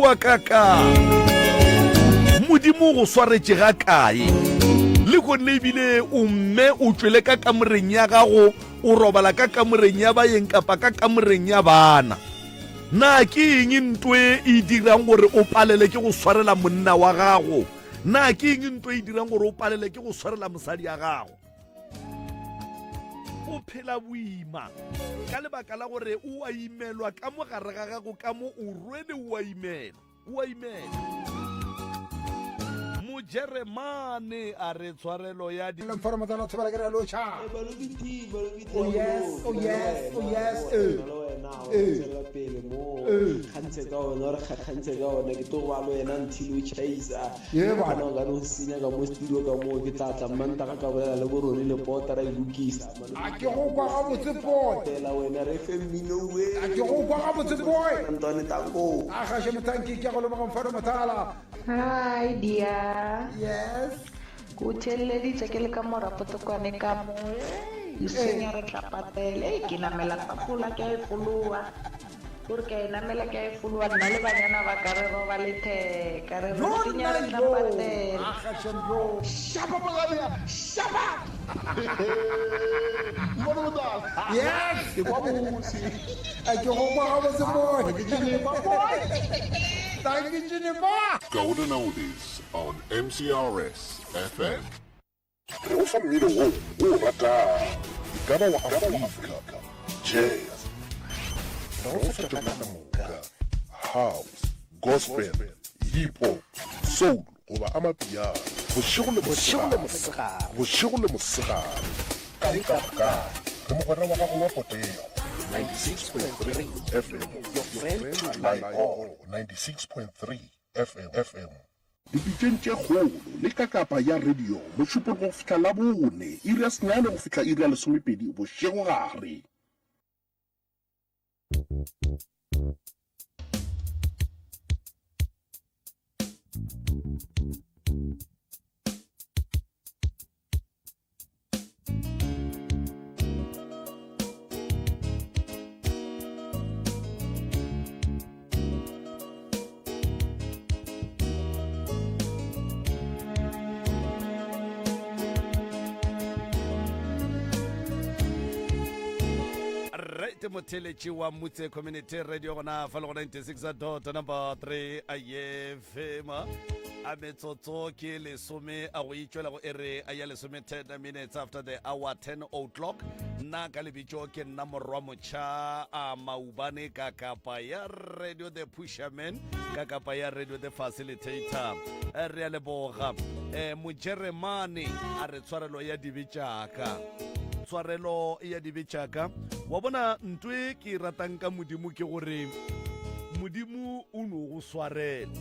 wa ka ka. Modimo o go swaretše ga kae? Lehono le ebile o mme o tšwele ka kamoreng ya gago, o robala ka kamoreng ya baeng kapa ka kamoreng ya bana. Na ke eng nto e e dirang gore o palele ke go swarela monna wa gago? Na ke eng nto e dirang gore o palele ke go swarela mosadi ya gago? O phela boima ka lebaka la gore o a imelwa ka mo gare ga gago ka mo o rwele o a imelwa o a imelwa. Mojeremane a re tshwarelo ya di. Mfana Motsana Thobela ke re lotšha. Oh yes, oh yes, oh yes. Eh. Eh. Tswela pele mo. Eh. Kgantshe ka ona re kgantshe ka ona ke tlo go ba le wena until o chaisa. Ye bana. Kana o ka no senya ka mo studio ka mo ke tla tla mmantaga ka bolela le borone le pota ra e lokisa. A ke go kwa gabotse boy. Fela wena re fe mmino we. A ke go kwa gabotse boy. Ntwane tanko. A gaše mothanki ke go leboga mfana Motala. Hi dear. Yes. Ke o theeleditše ke le ka mo Rapotokwane ka mo. Ei, senya re tla patela. Ei, ke namela tafola ke a e foloa. Gore ke a e namela ke a e foloa nna le banyana ba ka re roba letheka re re senya re tla patela. A gaše bro. Shapa Mogalia, shapa! Mfana Motala. Yes. Ke kwa bose. A ke go kwa gabotse boy. Ke Geneva boy. Thank you Geneva. Golden Oldies on MCRS FM. Re go fa mmino wo o o ratago, e ka ba wa Afrika, jazz, re go fa tšona ka moka, house, gospel, hip hop, soul goba amapiano, bošego le mosegare, bošego le mosegare, kae kapa kae, re mogwera wa gago wa potego. 96.3 FM, your friend to rely on. 96.3 FM, FM. Dipitšeng tše kgolo le ka kapa ya radio, Mošupologo go fihla Labone, iri ya senyane go fihla iri ya lesomepedi bošegogare. Right motheletši wa Mutse Community Radio gona fa le go 96 dot number 3 a ye fema a metsotso ke lesome a go itšwela go ere a ya lesome 10 minutes after the hour 10 o'clock nna ka lebitso ke nna morwa motšha a maubane ka kapa ya radio the pusherman ka kapa ya radio the facilitator eh, re a leboga um mojeremane a re tshwarelo ya dibe tšaka tshwarelo ya dibe tšaka wa bona ntwe ke e ratang ka modimo ke gore modimo o no go swarela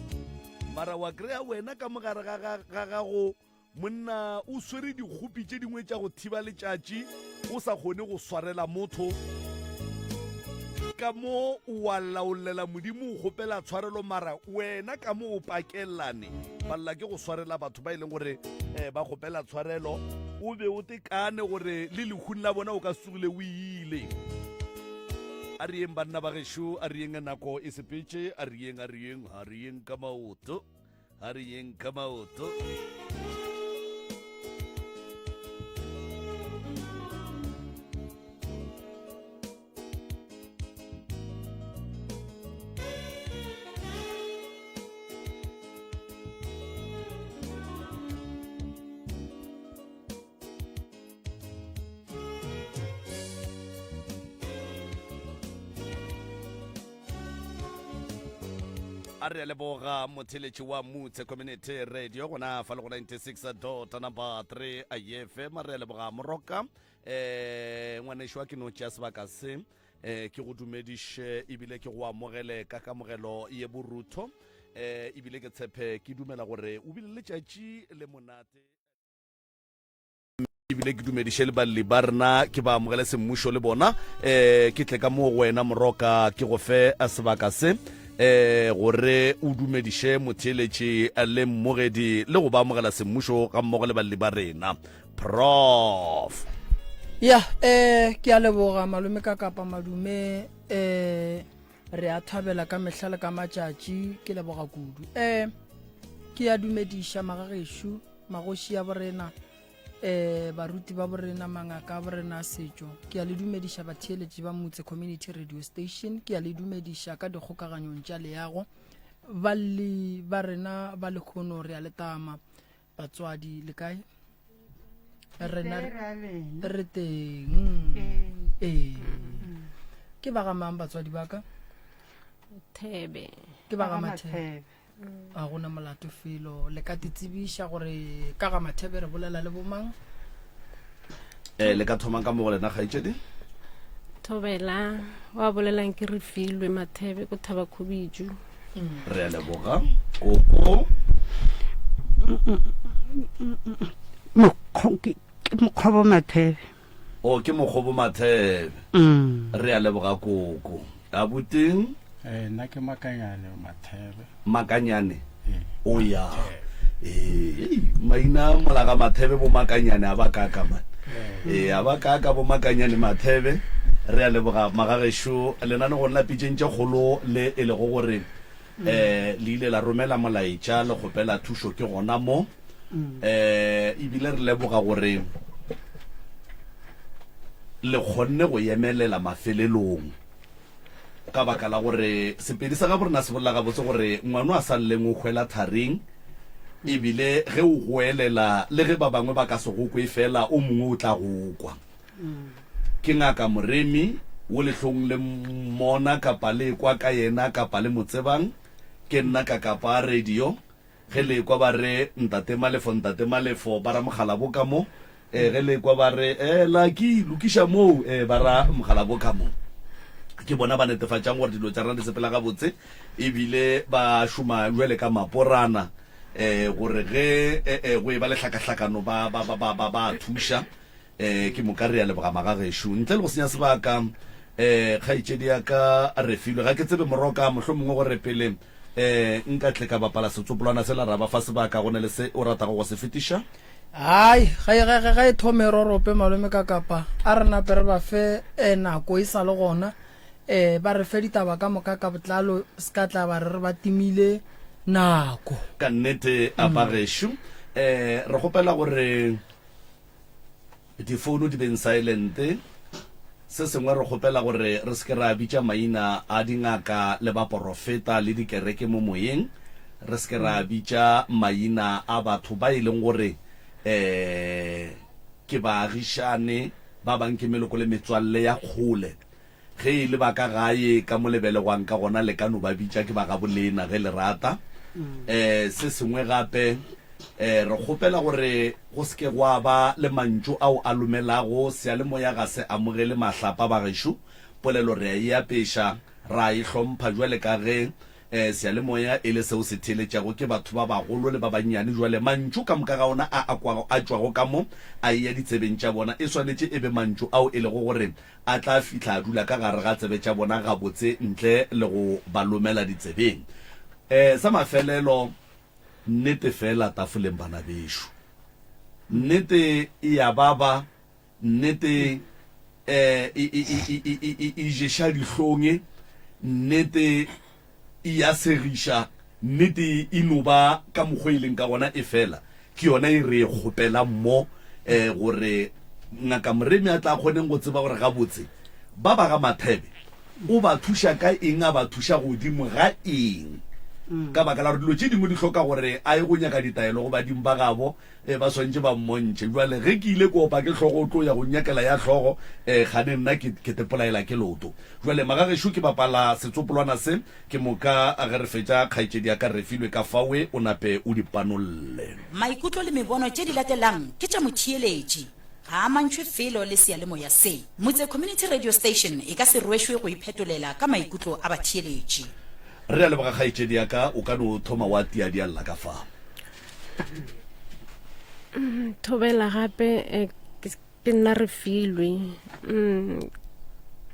mara wa kry-a wena ka mogare ga gago monna o swere dikgopi tše dingwe tša go thiba letšatši o sa kgone go swarela motho ka mo wa laolela modimo o kgopela tshwarelo mara wena ka mo o pakelane palela ke go swarela batho ba e leng gore um ba kgopela tshwarelo o be o tekane gore le lehung la bona o ka sugile o ile a re yeng banna ba gešo a re yeng nako e sepetše a re yeng a re yeng a re yeng ka maoto a re yeng ka maoto a re a leboga motheletši wa mutse community radio gona fa le go 96 dot number 3 a yefe ma re a leboga moroka eh ngwanešu wa ke no tšea sebaka se eh ke go dumediše ebile ke go amogele ka kamogelo ye borutho eh ebile ke tshepe ke dumela gore o bile letšatši le monate ebile ke dumediše le balli ba rena ke ba amogele semmušo le bona um ke tle ka moo go wena moroka ke go fe sebaka se um gore o dumediše motheeletši le mmogedi le go ba amogela semmušo ga mmogo le balli ba rena prof ya eh ke a leboga malome ka kapa madume eh. Re a thabela ka mehla le ka matšatši, ke leboga kudu. Um ke ya dumediša magagešo, magoši a borena, um baruti ba borena, mangaka a borena a setšo. Ke ya le dumediša batheeletši ba Motse Community Radio Station, ke ya le dumediša ka dikgokaganyong tša leago. Balli ba rena ba lekgono re a le tama. Batswadi le kae? Rena re teng. Ee. Ke ba ga mang batswadi ba ka? Thebe. Ke ba ga Mathebe. A gona molato felo. Le ka titsebiša gore ka ga Mathebe re bolela le bomang? Eh, le ka thoma ka mo go lena kgaetšedi. Thobela wa bolelang ke re filwe Mathebe ko Thaba Khubiju. Re a leboga koko. Ke Mokgobo Mathebe. O ke Mokgobo Mathebe. Re a leboga koko. Abuti? Eh, nna ke Makanyane Mathebe. Makanyane? O ya. Ee, maina mola ga Mathebe bo Makanyane a ba kaka man. Ee, a ba kaka bo Makanyane Mathebe. Re a leboga magagešo lenanegong la Pitšeng tše Kgolo le e lego gore um le ile la romela molaetša le kgopela thušo ke gona mo. Um ebile re leboga gore le kgonne go emelela mafelelong. Ka baka la gore Sepedi sa gabo rena se bolela gabotse gore ngwano a sa lleng o hwela tharing, e bile ge o goelela le ge ba bangwe ba ka se go kwe fela o mongwe o tla go kwa. Ke Ngaka Moremi wo lehlong le mmona kapa le ekwa ka yena kapa le mo tsebang, ke nna ka kapa radio. Ge le ekwa ba re, Ntate Malefo, Ntate Malefo, ba ra Mokgalabo ka mo. Ee, ge le ekwa ba re, Ee, Lucky, lokiša moo, ee, ba ra Mokgalabo ka mo. Ke bona ba netefatšang gore dilo tša rena di sepela gabotse, ebile ba šoma bjale ka maporana, ee, gore ge, ee, go eba le hlakahlakano ba, ba, ba, ba, ba, ba a thuša. Ee, ke moka re a leboga magagešo. Ntle le go senya sebaka, ee, kgaetšedi ya ka Refilwe, ga ke tsebe moroka, mohlomongwe gore pele ee, nka tle ka bapala setsopolwana sela ra ba fa sebaka, go na le se o ratago go se fetiša? Hai, ga, ga, ga, ga e thome e rorope malome ka kapa, a re nape re ba fe eh, nako e sa le gona, eh, ba re fe ditaba ka moka ka botlalo, se ka tla ba re re ba timile nako. Ka nnete, a bagešo, ee, re kgopela gore Difouno di beng silent. Se sengwe re kgopela gore re se ke ra bitša maina a dingaka le baporofeta le dikereke mo moyeng. Re se ke ra bitša maina a batho ba e leng gore um ke baagišane, ba bang ke meloko le metswalle ya kgole. Ge e le ba ka gae ka mo le belegwang ka gona le ka no ba bitša ke ba gabolena ge le rata. Um se sengwe gape, um re kgopela gore go se ke gwa ba le mantšu ao a lomelago. Seyalemoya ga se amogele mahlapa bagešo. Polelo re a e apeša, ra e hlompha bjale ka ge um seyalemoya e le seo se theeletšago ke batho ba bagolo le ba bannyane. Bjale mantšu ka moka ga ona a a kwago a tšwago ka mo a eya ditsebeng tša bona e swanetše e be mantšu ao e lego gore a tla fihla a dula ka gare ga tsebe tša bona gabotse ntle le go ba lomela ditsebeng. E, sa mafelelo, nnete feela tafoleng bana bešo. Nnete e a baba, nnete e, e, e, e, e, e, e, e ješa dihlong, nnete e a segiša, nnete e no ba ka mokgwa e leng ka gona, efela ke yona e re e kgopelang mo um gore Ngaka Moremi a tla kgoneng go tseba gore gabotse ba ba ga Mathebe o ba thuša ka eng, a ba thuša godimo ga eng, ka baka la gore dilo tše dingwe di hloka gore a ye go nyaka ditaelo go badimo ba gabo, e ba swantše ba mmontšhe. Bjale ge ke ile ke opa ke hlogo, o tlo ya go nnyakela ya hlogo, e kgane nna ke, ke tepolaela ke leoto. Bjale magagešo ke bapala setsopolwana se, ke moka ge re fetša kgaetšedi ya ka Refilwe ka fawe o nape o di panolle. Maikutlo le mebono tše di latelang ke tša motheeletši, ga a amantšhwe felo le seyalemoya se. Motse Community Radio Station e ka se rwešwe go iphetolela ka maikutlo a batheeletši. Re a leboga kgaetšedi ya ka, o ka no thoma wa tiadialla ka fa. Thobela gape eh, ke nna re filwe mm,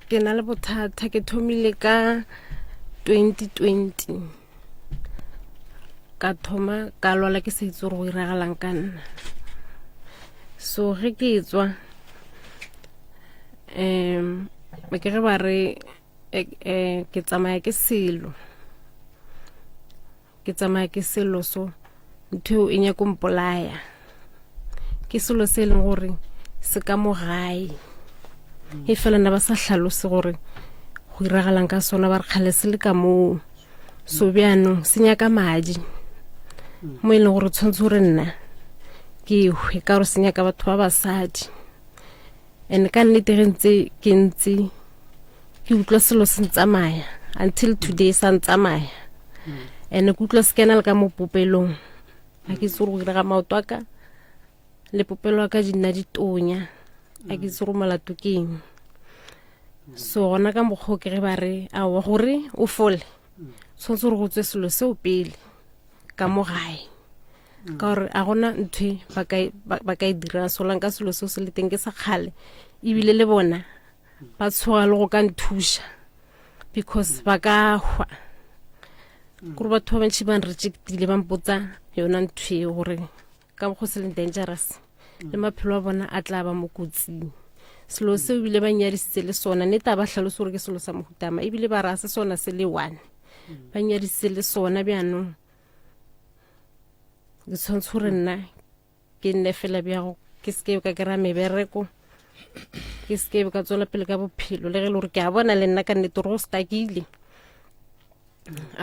ke na le bothata ke thomile ka 2020 ka thoma ka lwala ke sa itse gore go iragalang ka nna so ge ke tswa um ke ge ba re. eh, eh, ke tsamaya ke selo ke tsamaya ke selo so ntho eo e nyako mpolaya ke selo se e leng gore se ka mo gae e fela nna ba sa hlalose gore go iragalang ka sona ba re kgale se le ka moo so bjaanong se nyaka madi mo e leng gore tshwanetse gore nna ke hwe ka gore se nyaka batho ba basadi and ka nnete ge ntse ke ntse ke utlwa selo se ntsamaya until today sa ntsamaya and ke utlwa se kena le ka mo popelong ga ke itse gore go direga maoto a ka le popelo ya ka di nna di tonya ga ke itse gore molato ke eng so gona ka mokgwa o ke ge ba re aowa gore o fole tshwanetse gore go tswe selo seo pele ka mo gae ka gore a gona ntho e ba ka e dirang solang ka selo seo se le teng ke sa kgale ebile le bona ba tshoga le go ka nthuša because ba ka hwa kore batho ba bantšhi ba nrejectile ba mpotsa yona ntho eo gore ka go se leng dangerous le maphelo a bona a tla ba mo kotsing selo seo ebile ba nyadisitse le sona nete a ba tlhalose gore ke selo sa mohutama ebile ba raya se sona se le one ba nyadisitse le sona bjaanong ke tshwanetse gore nna ke nne fela bjago ke seke ka kry-a mebereko ke seke ka tswela pele ka bophelo le ge e le gore ke a bona le nna ka nnete gore go stakile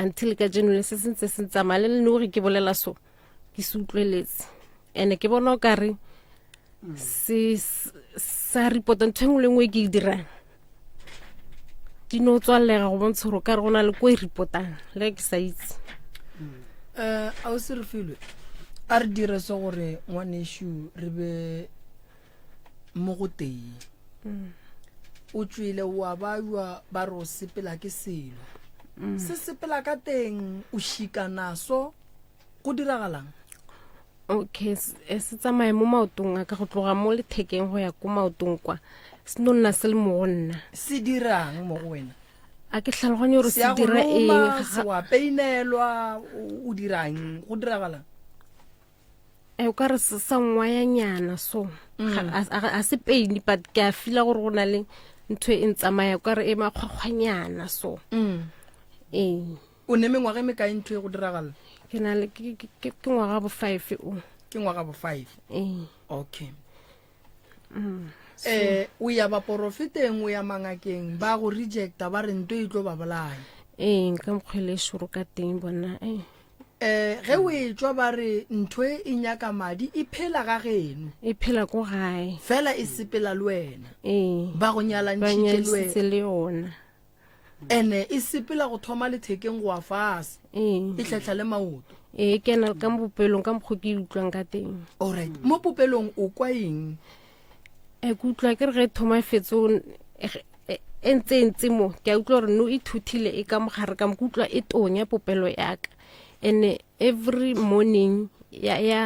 until ka jeno le se sentse se ntsamaya le le gore ke bolela so ke se utlweletse and-e ke bona o kare se sa reporta ntho e nngwe le nngwe e ke e dirang di no tswalega go bontsha gore o ka re go na le ko e reportang le ke sa itse um a o se re filwe a re dire se gore ngwanešu re be mo go tee mm. o tswile wa bajwa ba re o sepela ke selo mm. se sepela ka teng o šika naso go diragalang okay eh, se tsamaye mo maotong a ka go tloga mo lethekeng go ya ko maotong kwa se no nna se le mo go nna se dirang mo go wena a ke tlhaloganye gore se dira eng se wa peinelwa o dirang go diragalang e o ka re sa ngwayanyana so mm. a se pain but ke a fila gore go na le ntho e ntsamaya o ka re e makgwakgwanyana so mm. ee o ne mengwaga e mekae ntho e go diragala ke na le ke ngwaga bo five o ke ngwaga bo five ee okay mm. eh o ya baporofeteng o ya mangakeng ba go rejecta ba re nto e tlo ba bolaya ee nka mokgwele e šoro ka teng bona ee eh ge o e tswa ba re ntho e e nyaka madi e phela ga geno e phela ko gae fela e sepela le wena ee ba go nyalantšhitše le yona ene e sepela go thoma lethekeng go wa fase ee e tlhetlha le maoto ee ke ena ka mo popelong ka mokgwa ke e utlwang ka teng alright mo popelong o kwa eng e ke utlwa ke re ge thoma e fetse e, e ntse e ntse mo ke a utlwa gore no e thuthile e ka mogare ka mo ke utlwa e tonya popelo yaka and every morning ya ya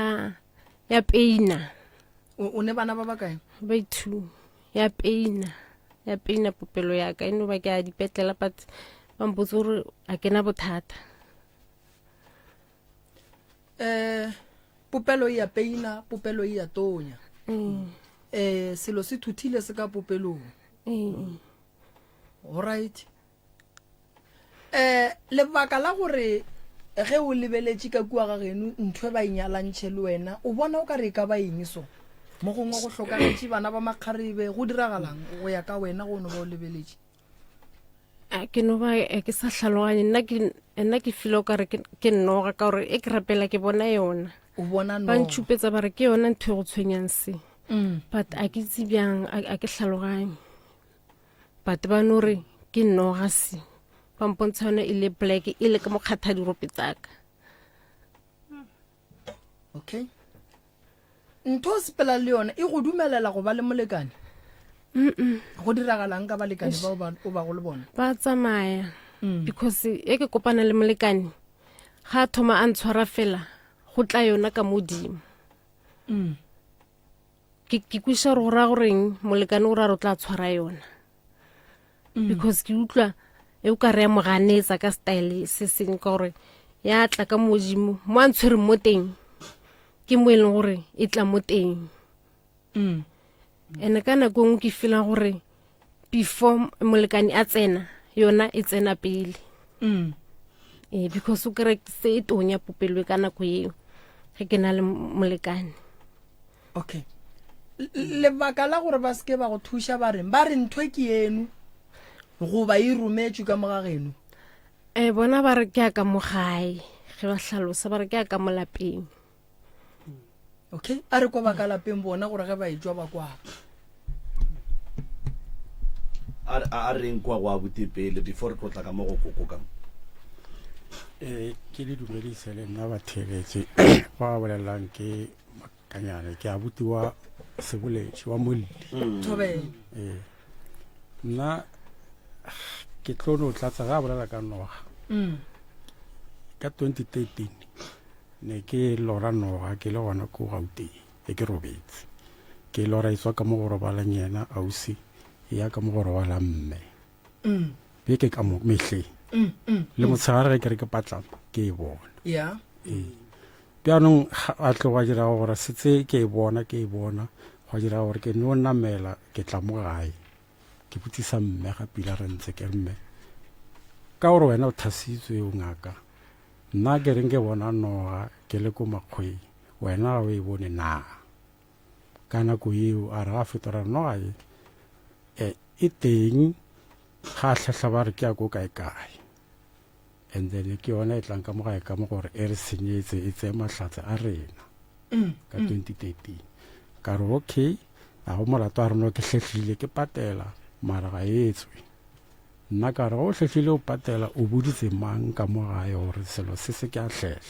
ya peina o ne bana ba ba kae ba ithu ya peina ya peina popelo ya ka e no ba ke a dipetlela but ba mpotse gore a ke na bothata um popelo e ya peina popelo e ya tonya um selo se thuthile se ka popelong mm. alright um lebaka la gore ge o lebeletše ka kua ga geno ntho e ba e nyalantšhe le wena o bona o ka re e ka ba eng so mo gongwe go hlokagetše bana ba makgarebe go diragalang go ya ka wena go no ba o lebeletše a ke no ba eh, ke sa tlhaloganye nna ke nna ke feel o kare ke noga ka gore e ke rapela ke bona yona o bona ba ntšhupetsa ba re ke yona ntho e go tshwenyang se mm. but a ke itse bjang a ke tlhaloganye but ba no re ke noga se ba mpontsha yone e le black e le ka mokgatha dirope tsaka okay ntho o sepela le yone e go dumelela go ba le molekane go diragalang ka balekane ba o bago le bona ba tsamaya mm. because e ke kopana le molekane ga a thoma a ntshwara fela go tla yona ka modimo mm. ke kweša gore go raya goreng molekane o ra re o tla tshwara yona mm. because ke utlwa e o ka re ya moganetsa ka style se seng ka gore ya tla ka modimo mo a ntshwereng mo teng ke mo e leng gore e tla mo teng mm. and ka nako e nngwe ke feela gore before molekane a tsena Yona e tsena pele. Ee, because o kry se e tonya popelo ka nako eo ge ke na le molekane. Okay. Lebaka la gore ba seke ba go thuša ba reng? Ba re ntho e ke eno goba e rometšwe ka mo ga geno? Eh, bona ba re ke ya ka mo gae, ge ba hlalosa ba re ke ya ka mo lapeng. Okay, a re kwa ba ka lapeng bona gore ge ba etšwa ba kwa. A reng kwa go abuti pele before re tlo tla ka mo go koko ka mo. Eh, ke le dumedise le nna batheeletše ba ba bolelelang ke Makanyane, ke abuti wa Seboletši wa Molli. Thobela. Ee, nna ke tlo no tlatsa ge a bolela ka noga. Ka 2013 ne ke lora noga ke le gona ko Gauteng e ke robetse. Ke lora e tswa ka mo go robalang yena ausi e ya ka mo go robalang mme. Beke ka mo mehleng. Le motshegare ge ke re ke patlama ke e bona. Yeah. Ee. Bjanong a tlo gwa dira gore setse ke e bona ke e bona gwa dira gore ke no namela ke tla mo gae. Ke botsisa mme ga pila re ntse ke re mme ka gore wena o thasitswe o ngaka nna ke reng ke bona noga ke le ko makgweng wena ga o e bone na? Ka nako eo a re ga feta ra re noga e e, e teng ga hlahla ba re ke ya ko kae kae and then ke yona e tlang ka mo gae ka mo gore e re senyetse e tseye mahlatse a rena ka 2013 ka re okay a go molato a rena ke hlehlile ke patela mara ga e tswe nna ka re go hlehlile o patela o boditse mang ka mo gae gore selo se se ke a hlehla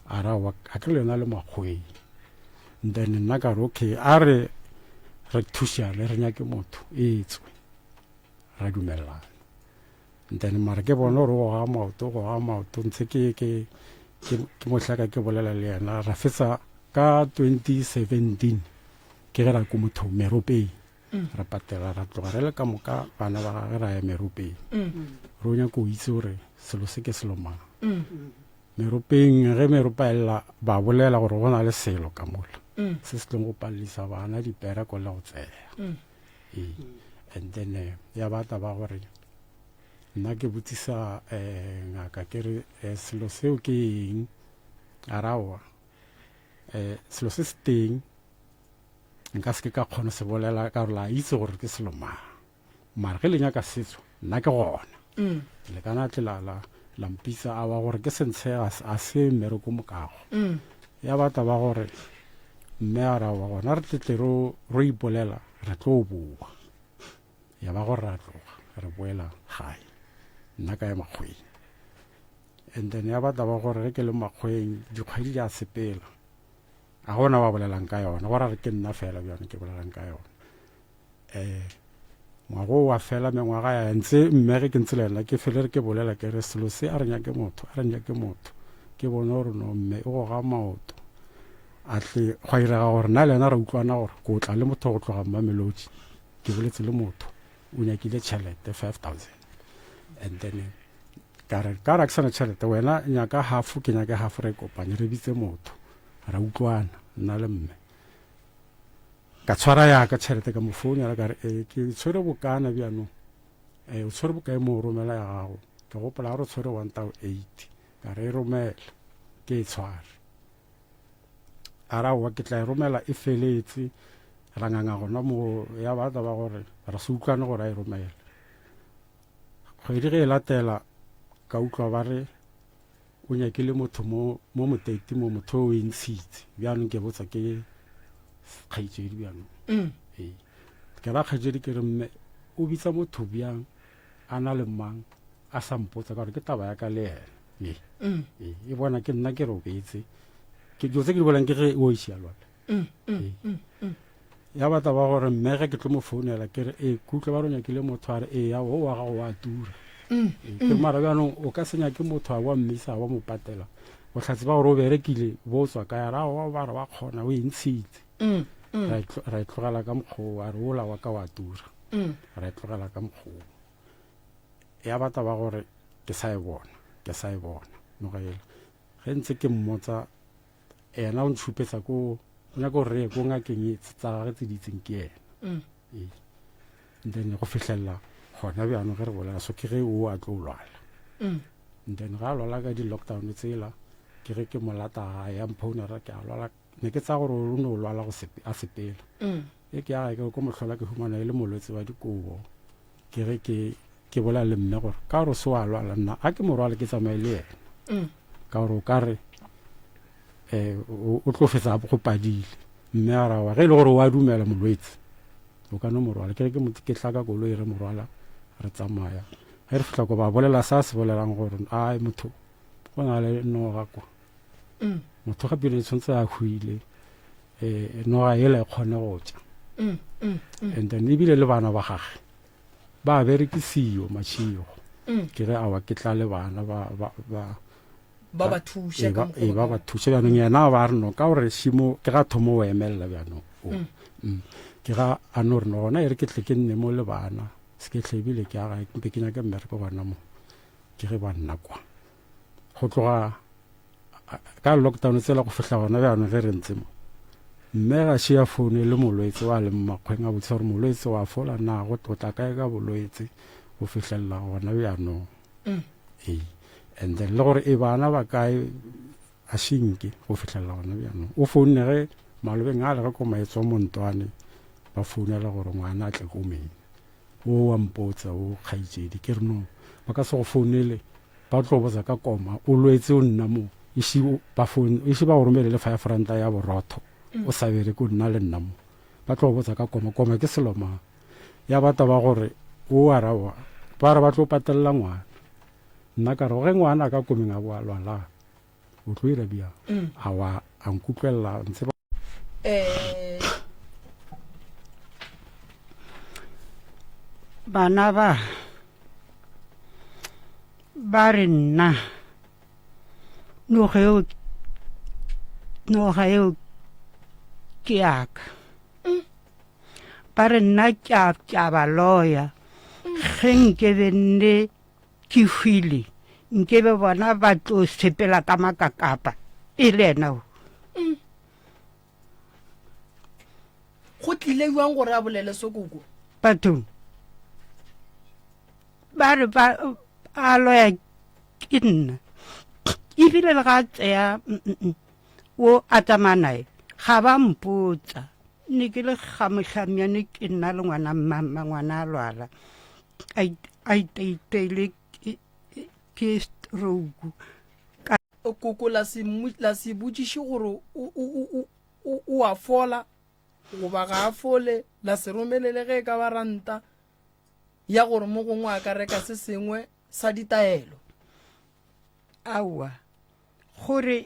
a ra wa a ke le yona le makgweng then nna ka re okay a re re thušane re nyake motho e tswe ra dumelelana then mara ke bone gore o goga maoto goga maoto ntse ke ke ke ke mohlaka ke bolela le yena ra fetsa ka 2017 ke ge ra ko motho meropeng mm. ra patela ra tloga re le ka moka bana ba gage ra ya meropeng mm. re o nyako o itse gore selo se ke selo mang mm. meropeng ge meropa ella ba bolela gore go na le selo ka mola se se tlong go palelisa bana dipereko le go tseya ee and then eh, ya ba taba gore nna ke botsisa um ngaka ke re eh, selo seo ke eng a raowa um selo se se teng nka se ke ka kgona se bolela ka gore la itse gore ke selo mang mara ge le nyaka setso nna ke gona mm. le kana tle la la la mpitsa a wa gore ke sentshe a se mmereko mokago mm. ya batla ba gore mme a ra wa gona re tletle ro ro ipolela re tlo boa ya ba gore ra tloga re boela gae nna ka ya makgweng and then ya batla ba gore ge ke le makgweng dikgwedi di a sepela a gona ba bolelang ka yona go ra re ke nna fela bjone ke bolelang ka yona um ngwago wa fela mengwaga ya ntse mme ge ke ntse le yena ke fele re ke bolela ke re selo se a re nyake motho a re nyake motho ke bone gore no mme o goga maoto a tle gwa irega gore nna le yena ra utlwana gore ko tla le motho go tloga mmamelodi ke boletse le motho o nyakile tšhelete 5000 and then ka re ka ra ke sana tšhelete wena nyaka half ke nyake half re kopanye re bitse motho ra utlwana nna le mme ka tshwara yaka tšhelete ka mo founela ka re e ke tshwere bokana bjanong e o tshwere bokae mo o romela ya gago ke gopola gore o tshwere one tao eight ka re e romela ke e tshware a ra wa ke tla e romela e feletse ra nganga gona mo ya batla ba gore re se utlwane gore a e romele kgwedi ge e latela ka utlwa ba re o nyakile motho mo mo moteti mo motho o e ntshitse bjaanong ke botsa ke kgaitsedi bjaanong mm. ee ke ra kgaitsedi ke re mme o bitsa motho bjang a na le mang a sa mpotsa ka gore ke taba ya ka le ena ee mm. ee e bona ke nna ke robetse ke dilo tse ke di bolang ke ge o ise a lwala mm, mm, mm, ya batla ba gore mme ge ke tlo mo founela ke re ee ke utlwa ba re nyakile motho a re ee ya o wa gago wa tura ke mara bjanong o ka se nyake motho a wa mmisa wa mo patela bohlatse ba gore o berekile bo tswa kae ra wa ba re wa kgona o e ntshitse ra e tlogela ka mokgwa a re ola wa ka wa tura ra e tlogela ka mokgwa ya batla ba gore ke sa e bona ke sa e bona noga ela ge ntse ke mmotsa Yena o ntšhupetsa ko o nyaka gore re ye ko ngakeng e tsa gage tse di itseng ke yena mm. ee. then go fihlelela Gona bjano ge re bolela so ke ge o a tlo lwala. And then ga a lwala ka di-lockdown tsela, ke ge ke mo lata gae, a mphounera ke a lwala. Ne ke tsaya gore o no lwala go a sepela. E ke ya gae ke ko mo hlola ke humana e le molwetse wa dikobo. Ke ge ke ke bolela le mme gore ka gore se wa lwala nna a ke mo rwale ke tsamaye le yena. Ka gore o ka re um o tlo fetsa go padile. Mme a ra wa ge e le gore o a dumela molwetse o ka no mo rwala. Ke ge ke tla ka koloi re mo rwala re tsamaya. Ge re fihla ko ba bolela sa se bolelang gore ai motho go na le noga kwa. Motho gape ne tshwanetse a hwile um noga ela e kgone go tša. And then ebile le bana ba gage ba berekisiwa matšhego. Ke ge awa ke tla le bana ba ba ba ba ba thuše ka mokgwa ee ba ba thuše bjanong yena ba re no ka gore šimo ke ga thomo o emelela bjanong o ke ga a no re no gona e re ke tle ke nne mo le bana se ke tle ebile ke aga mpe ke nyake mmereko gona mo ke ge ba nna kwa go tloga ka lockdown tsela go fihla gona bjanong ge re ntse mo mme ga šia founu e le molwetse wa leng makgweng a botsa gore molwetse wa fola na go tla kae ka bolwetse go fihlelela gona bjanong Ee. And then le gore e bana ba kae a šinke go fihlelela gona bjanong. O founne ge malobeng a le ge koma e tswa montwane ba founela gore ngwana a tle komeng. O wa mpotsa o kgaitšedi ke re no ba ka se go founele ba tlo botsa ka koma o lwetse o nna mo ise ba foune ise ba go romele le five ranta ya borotho o sa bereke o nna le nna mo ba tlo botsa ka koma koma ke selo mang. Ya ba taba gore o a ra wa ba re ba tlo patelela ngwana. Nna ka re ge ngwana a ka komeng a bo a lwala o tlo ira bjang? A wa a nkutlwelela ntse ba. Bana ba ba re nna noga eo noga eo ke yaka. Ba re nna ke a, ke a ba loya. Ge nkebe nne ke hwile, nkebe bona ba tlo sepela ka makakapa e le yena o. Go tlile jwang gore a bolele so koko? Bathong ba re ba a loya ke nna ebile le ga a tseya o a tsamaya nae ga ba mpotsa ne ke le ga mohlamyane ke nna le ngwana mmamma ngwana a lwala a iteiteile ke stroke koko la se la se botšiše gore o a fola goba ga a fole la se romelele ge e ka ba ranta ya gore mo gongwe a ka reka se sengwe sa ditaelo aowa gore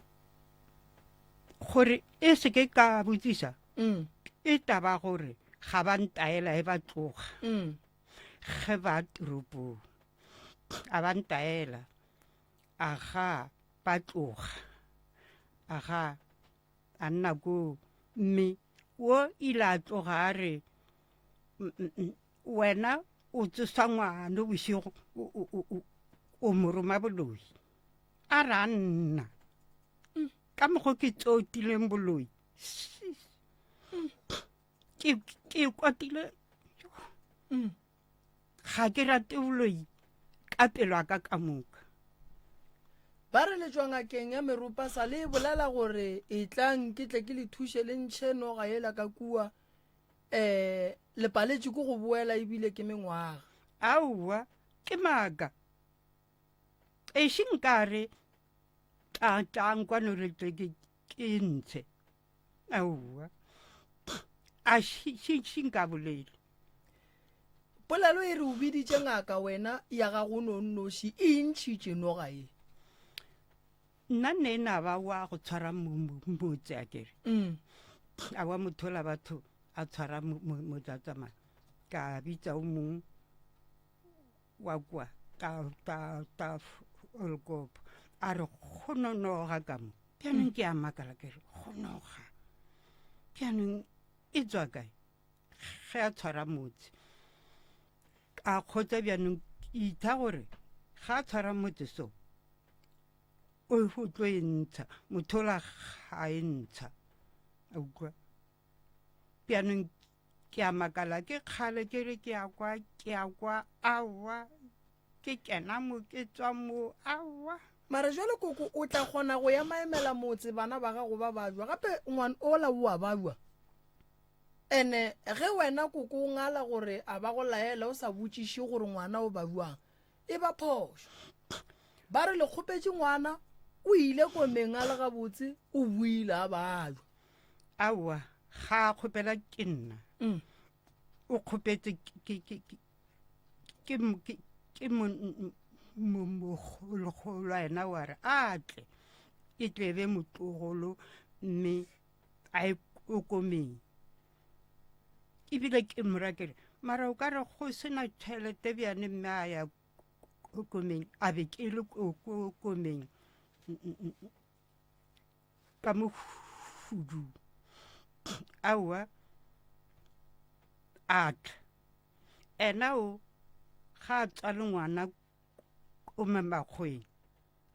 gore e se ke ka botsisa mm. e taba gore ga ba ntaela e ba tloga mm. ge ba toropong a ba ntaela a ga ba tloga a ga a nna koo mme wo ile a tloga a re wena o tsosa ngwana bošego o mo roma boloi a ra nna ka mokgo ke tsotileng boloi ke ke kwatile ga ke rate boloi ka pelo ya ka ka moka ba re le tšwa ngakeng ya meropa sa le bolela gore etlang ke tle ke le thuše le ntšhe noga yela ka kua um le paletše ke go boela ebile ke mengwaga aowa ke maaka ešing nkare tlang kwano re tle ke ke ntshe aowa a shi nka bolele polelo e re o biditše ngaka wena ya gago no nnoši e ntšhitše noga ye nna nne na ba wa go tshwara motse a kere mm. a wa mothola batho a tshwara motse a tsamaya ka bitsa o mongwe wa kwa ta ta ta olkopo a re go nonoga ka mo bjanong ke a makala ke re go noga bjanong e tswa kae ge a tshwara motse a kgotsa bjanong itha gore ga a tshwara motse so o tlo e ntsha mothola ga e ntsha a utlwa bjanong Ke a makala ke kgale ke re ke a kwa ke a kwa aowa ke kena mo ke tswa mo aowa. Mara jwale koko o tla kgona go emaemela motse bana ba gago ba babja gape ngwan ola o a babja ene ge wena koko o ngala gore a ba go laela o sa botšiše gore ngwana o babjang e ba phošo ba re le kgopetše ngwana o ile komeng a le gabotse o buile a babja. Aowa ga a kgopela ke nna mm. o kgopetse ke mogologolo ena wa re a tle e tle be motlogolo mme a e okomeng ebile ke mora kere mara o ka re go sena tšhelete bjane mme a ya komeng a be ke le komeng ka mo hudung aowa a tla ena o ga a tswale ngwana o mamakgweng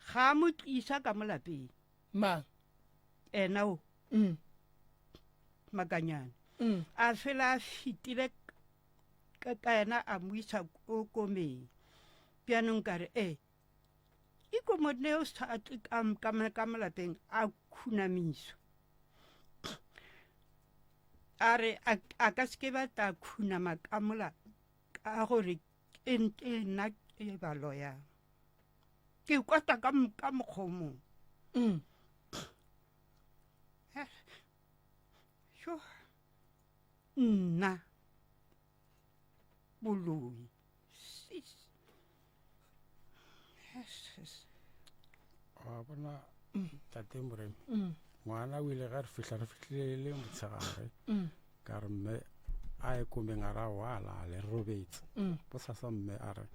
ga a mo tlisa ka mo lapeng mang ena o mm. makanyane mm. a fela a fetile ka ena a mo isa ko komeng bjanong ka re e iko monna o sa tle ka mo lapeng a khunamiswa a re a ka seke ba tla khunama ka mola ka gore ke nna ke ba loyang ke kwata ka mokgwa o mongwe mm. nna boloi wa bona tate moremi mm. ngwana o ile ga re fihla re fihlile le motshegare mm. ka re mme a ye komeng a ra wa lale re robetse mm. bosasa mme a re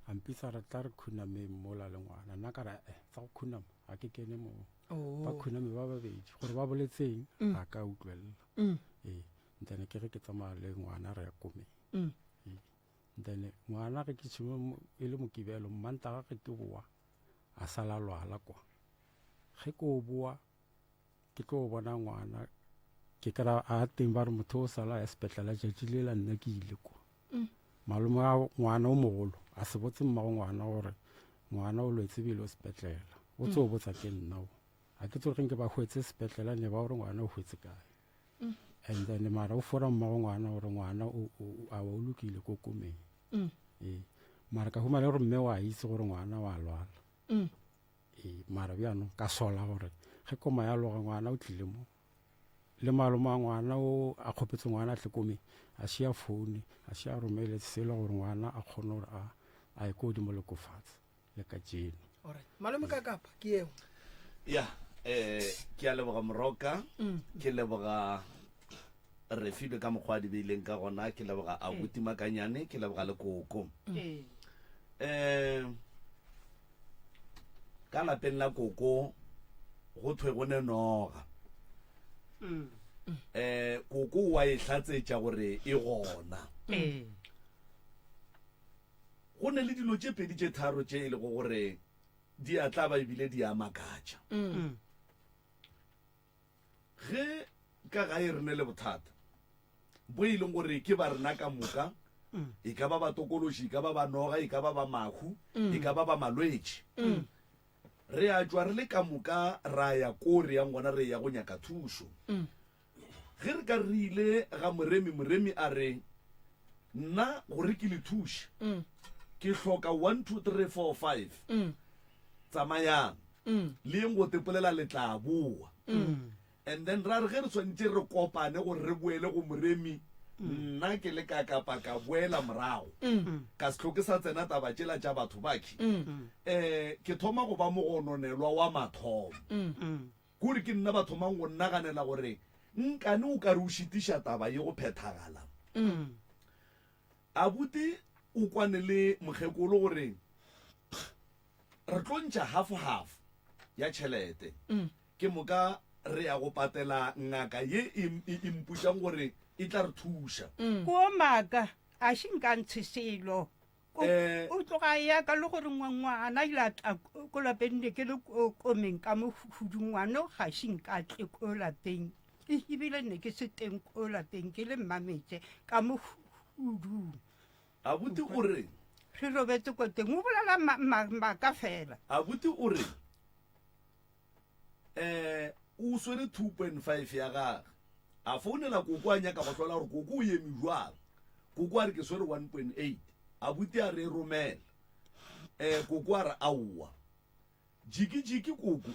a mpitsa re tla re khunameng mola le ngwana nna ka re eh, tsa go khunama ga ke kene moo oh. ba khuname ba babedi gore ba boletseng ga ka utlwelela ee then ke ge ke tsamaya le ngwana re ya komeng ee. Then ngwana ge ke tšhimo e le mokibelo mmantaga ge ke boa a sala lwala kwa ge ke o boa ke tlo bona ngwana ke kry a teng ba re motho o sala ya sepetlela tšatši le la nna ke ile kwa mm. malome wa ngwana o mogolo a se botse mmago ngwana gore ngwana o lwetse bile o sepetlela o tse o mm. botsa ke nna o a ke tsore ge nke ba hwetse sepetlela ne ba gore ngwana o hwetse kae mm. and then mara o fora mmago ngwana gore ngwana a wa o lokile ko komeng mm. ee mara ka humana gore mme wa itse gore ngwana wa lwala mm. ee mara bjaanong ka sola gore ge koma ya loga ngwana o tlile mo le malome a ngwana o a kgopetse ngwana a tle komeng a šia foune a šia romele selo gore ngwana a kgone gore a ye ko godimo le kofatse le ka jeno Alright. Malome ka kapa ke eo. Ya, eh ke a leboga Moroka, mm. ke leboga re filwe ka mokgwa di beileng ka gona, ke leboga abuti Makanyane, ke leboga le koko. Mm. Eh ka lapeng la koko go thwe go ne noga. Mm. Eh koko wa e hlatsetša gore e gona. Mm. Go ne le dilo tše pedi tše tharo tše e lego gore di a tlaba ebile di a makatša. Mm. Ge ka gae re ne le bothata bo e leng gore ke ba rena ka moka, mm. e ka ba batokološi, e ka ba ba noga, e ka ba ba mahu, mm. e ka ba ba malwetši. Re a tšwa re le ka moka ra ya ko re yang gona re ya go nyaka thušo. Ge re ka re ile ga Moremi, Moremi a re, Nna gore ke le thuše, mm. ke hloka 1 2 3 4 5. Mm. Tsamayang. Mm. Le yeng go tepolela le tla boa. Mm. And then ra re ge re tshwanetse re kopane gore re boele go Moremi, mm. nna ke le ka kapa ka boela morago. Mm. Ka se hloke sa tsena taba tšela tša batho bakhi. Mm. Eh ke thoma go ba mogononelwa wa mathomo. Mm. Mm. Kore ke nna ba thomang go nnaganela gore nkane o ka re o šitiša taba ye go phethagala. Abuti o kwane le mokgekolo gore re tlo ntšha half half ya tšhelete ke moka re ya go patela ngaka ye e, e, e mpotšang gore e tla re thuša. Ko maaka a še nka ntshe selo. O, Eh. o tloga ya ka le gore ngwana ile a tla ko lapeng ne ke le ko komeng ka mo hudung ngwana ga še nka tle ko lapeng. Ebile ne ke se teng ko lapeng ke le mmametse ka mo hudung. Abuti o reng? Re robetse ko teng o bolela maaka fela. Abuti o reng? Eh o swere 2.5 ya gage. A founela koko a nyaka go hlola gore koko o eme jwang. Koko a re ke swere 1.8. Abuti a re e romela. Eh koko a re aowa. Jiki-jiki koko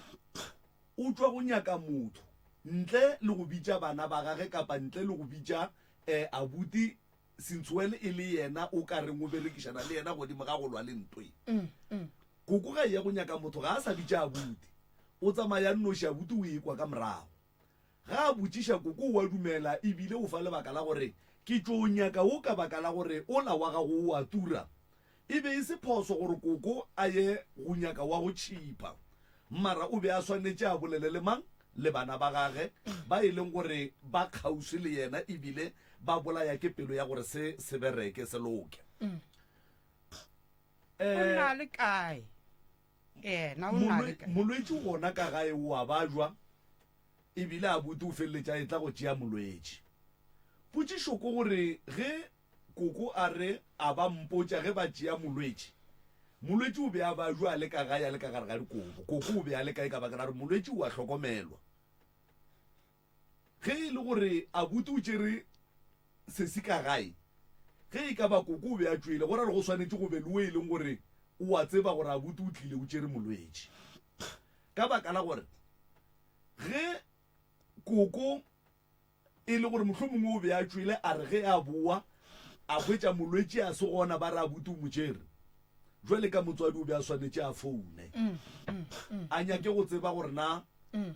o tšwa go nyaka motho ntle le go bitša bana ba gage kapa ntle le go bitša eh abuti Since e le yena o ka reng o berekišana le yena godimo ga go lwa le ntwe. Koko ga e ya go nyaka motho ga a sa bitša abuti. O tsamaya a nnoši abuti o ekwa ka morago. Ga a botšiša koko o a dumela e bile o fa lebaka la gore ke tšo nyaka wo ka baka la gore ola wa gago o a tura. E be e se phoso gore koko a ye go nyaka wa go tšhipa. Mara o be a swanetše a bolele le mang? Le bana ba gage ba e leng gore ba kgauswi le yena e bile ba bolaya ke pelo ya gore se se bereke, se loke. O na le kae? Yena o na le kae? Molwetši gona ka gae o a bajwa e bile abuti o feleletša a etla go tšea molwetši. Potšišo ke gore ge Koko a re a ba mpotša ge ba tšea molwetši. Molwetši o be a bajwa a le ka gae a le ka gare ga dikobo. Koko o be a le kae ka baka la gore molwetši o a hlokomelwa. Ge e le gore abuti o tšere sesi ka gae, ge e ka ba koko o be a tšwele, go ra gore go swanetše go be le o e leng gore o a tseba gore abuti o tlile o tšere molwetši. Ka baka la gore ge koko E le gore mohlomongwe o be a tšwele a re ge a boa a hwetša molwetši a se gona ba re abuti o mo tšere. Jwale ka motswadi o be a swanetše a foune a nyake go tseba gore na um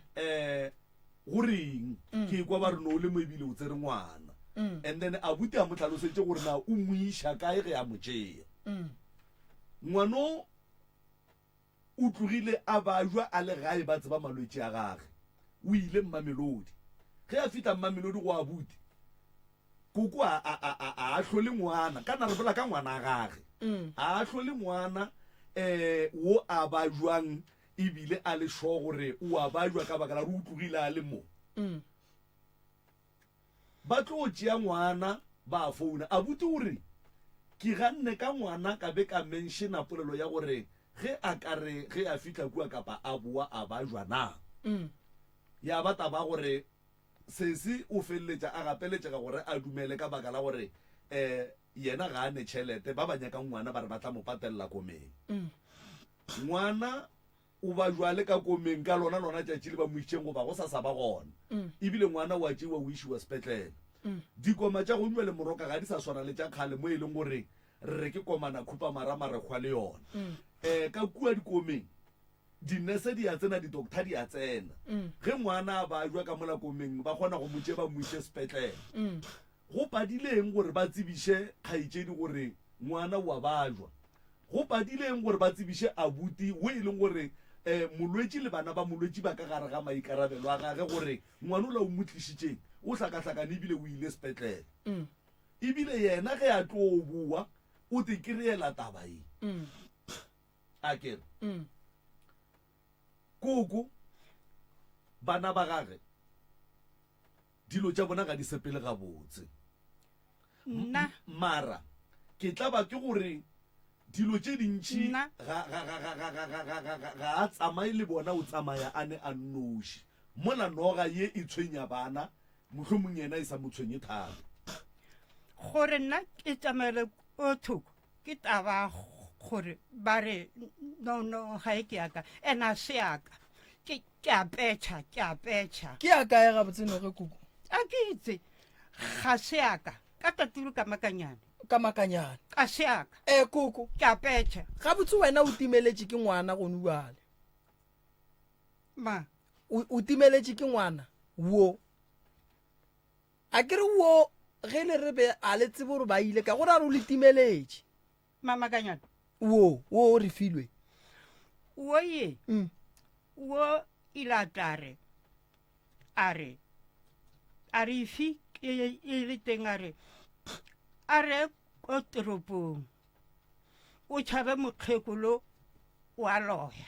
go reng ke kwa ba re no o le mo ebile o tsere ngwana and then abuti a mo hlalosetše gore na o mo iša kae ge a mo tšea. Ngwano O tlogile a bajwa a le gae ba tseba malwetši a gage. O ile Mmamelodi. Ge a fihla Mmamelodi go abuti, koko a, a, a, a, a ahlole ngwana, kana re bola ka ngwana a gage. A ahlole ngwana eh wo a bajwang ebile a le sure gore o a bajwa ka baka la gore o tlogile a le mo. Ba tlo tšea ngwana ba founa. Abuti o re, Ke ganne ka ngwana ka be ka menšena polelo ya gore ge a ka re ge a fihla kua kapa a boa a bajwa na. Ya ba taba ya gore sesi o feleletša a gapeletšega gore a dumele ka baka la gore um yena ga a ne tšhelete, ba ba nyakang ngwana ba re ba tla mo patelela komeng. Ngwana O ba jwale ka komeng ka lona lona tšatši le ba mo išitšeng goba go sa sa ba gona. Ebile ngwana o a tšeiwa o išiwa sepetlele. Dikoma tša go nywa le moroka ga di sa swana le tša kgale mo e leng gore re re ke komana khupamarama re hwa le yona. Um ka kua dikomeng dinese di a tsena, di-doctor di a tsena. Ge ngwana a bajwa ka mola komeng ba kgona go mo tše ba mo iše sepetlele. Go padile eng gore ba tsebiše kgaetšedi gore ngwana o a bajwa? Go padile eng gore ba tsebiše abuti wo e leng gore um molwetši le bana ba molwetši ba ka gare ga maikarabelo a gage gore ngwana ola o mo tlišitšeng o hlakahlakane ebile o ile sepetlele? Ebile yena ge a tlo boa o te kry-ela taba ye. A ke re koko bana ba gage Dilo tša bona ga di sepele gabotse. Nna. Mara ke tlaba ke gore dilo tše dintši Nna. ga, ga, ga, ga, ga, ga, ga, ga, ga, ga, ga a tsamaye le bona, o tsamaya a ne a nnoši. Mola noga ye e tshwenya bana, mohlomong yena e sa mo tshwenye thata. Gore nna ke tsamaele ko thoko ke taba gore ba re no no ga e ke yaka ene a se yaka ke ke a petšha ke a petšha ke ya kae gabotse noge kuku a ke itse ga se yaka ka taturu ka makanyane ka makanyane ga se yaka e koko ke a petšha gabotse wena o timeletše ke ngwana gone bjale ma o timeletše ke ngwana wo A ke re wo ge le re be a le tsebe gore ba ile ka gore a re o le timeletše. Mamakanyana. Wo, wo o re filwe. Wo ye, Mm. wo ile a tla re, a re, a re ifi e e le teng a re, a re ko toropong, o tšhabe mokgekolo wa loya,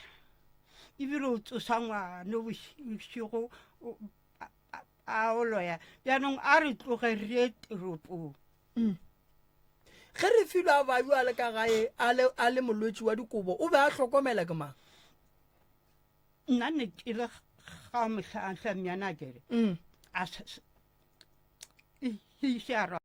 ebile o tsosa ngwana bošego, o- a- a- A o loya bjanong a re tloge re ye toropong. Mm. Ge re filwe a ba a le ka gae a le a le molwetši wa dikobo o be a hlokomela ke mang? Nna ne ke le ga mohlanhlamyana kere. Mm. A se se a.